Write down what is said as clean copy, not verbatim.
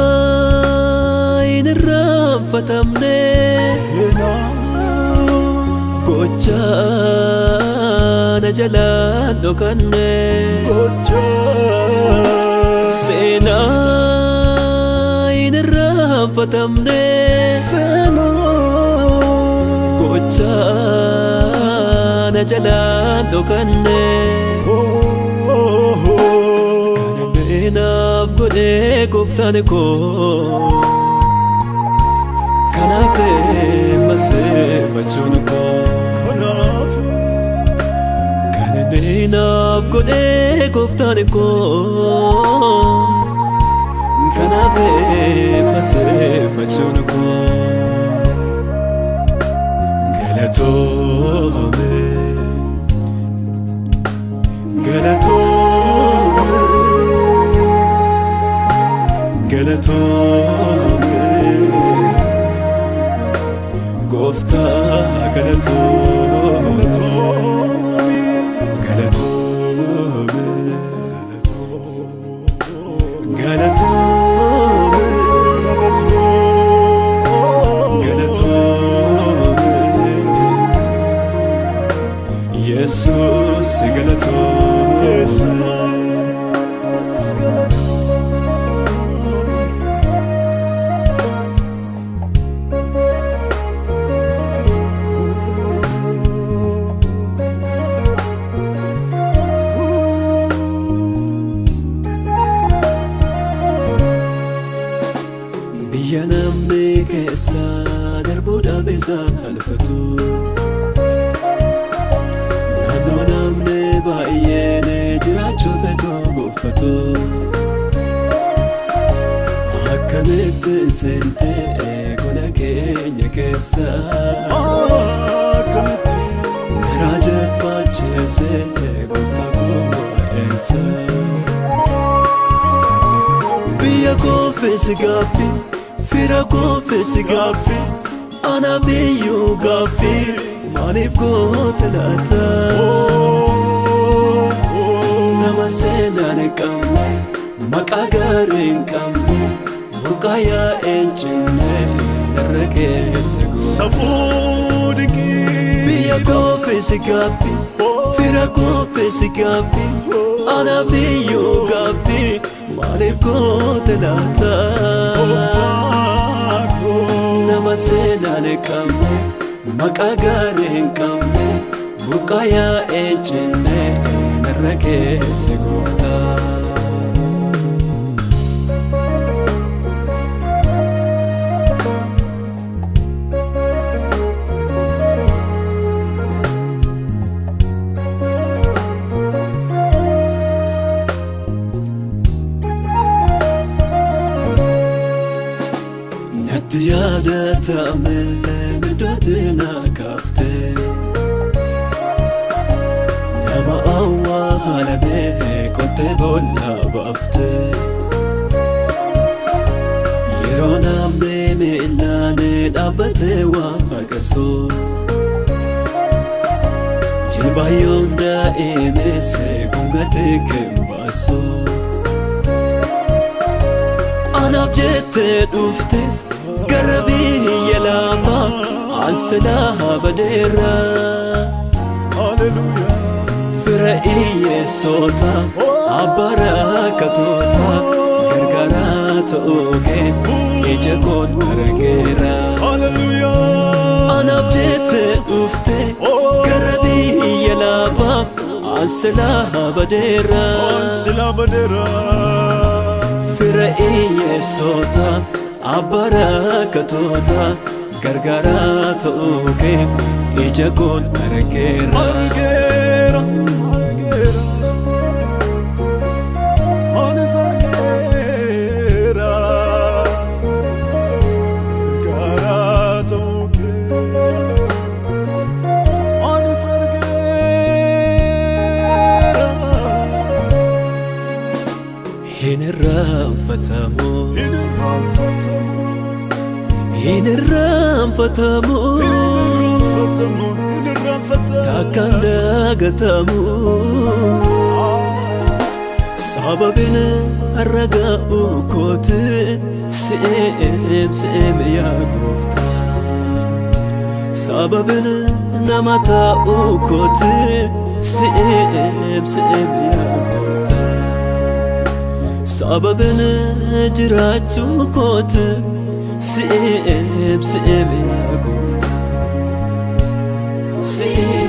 Seenaa hin irraanfatamne, gochaa na jalaan dhokanne. Seenaa hin irraanfatamne, gochaa na jalaan dhokanne. Kan naaf godhee gooftaan koo, kanaaf maseeffachuun koo. Kan inni naaf godhee gooftaan koo, kanaaf maseeffachuun koo. Galatoome, galatoome, galatoome, gooftaa galatoome, galatoome, galatoome, galatoome, Yesuus galatoome. Biyya namni keessa darbuudhaaf isa alfatu, naannoo namni baay'een jiraachuu fedhu uffatu, akkamitti seentee gola keenya keessa karaa jeffachiisee gooftaa koo eessa? Biyya koofis gaaffi, fira koofis gaaffi, ana biyyuu gaaffi, maaliif goote laata? Nama seenaan hin qabne, maqaa gaarii hin qabne, burqaa yaa'een cinne irra keessa goota. Safuu dinqii. Biyya koofis gaaffi, fira koofis gaaffi, ana biyyuu gaaffi, maaliif goote laata? Nama seenaan hin qabne, maqaa gaarii hin qabne, burqaa yaa'een cinne irra keessa gooftaa. Natti yaadatame iddootti na kaafte, nama awwaalame qottee boolla baafte. Yeroo namni miilaan dhaabbatee waaqessu, jilbaayyoon daa'imesse gongatee kembaasu. Anaaf jettee dhufte gara biyya lafaa, ansilaa badeera. Fira hiyyeessota, abbaa rakkatoota, gargaaraa ta'uu kee ija koon argeera. Anaaf jettee dhufte gara biyya lafaa, ansilaa badeera. Silaa badeera. Fira hiyyeessota, abbaa rakkatoota, gargaaraa ta'uu kee ija koon argeera. Argeera. Argeera. Anis argeera. Gargaaraa ta'uu kee. Anis argeera. Hin irraanfatamu. Hin irraanfatamu. Hin irraanfatamu. Hin irraanfatamu. Hin irraanfatamu. Takkaan dagatamu. Sababiin har'a ga'uu kooti si'eem si'eem yaa gooftaa. Sababiin nama ta'uu kooti si'eem si'eem yaa gooftaa. Sababiin jiraachuu kooti si'eem si'eem yaa gooftaa. Si'eem.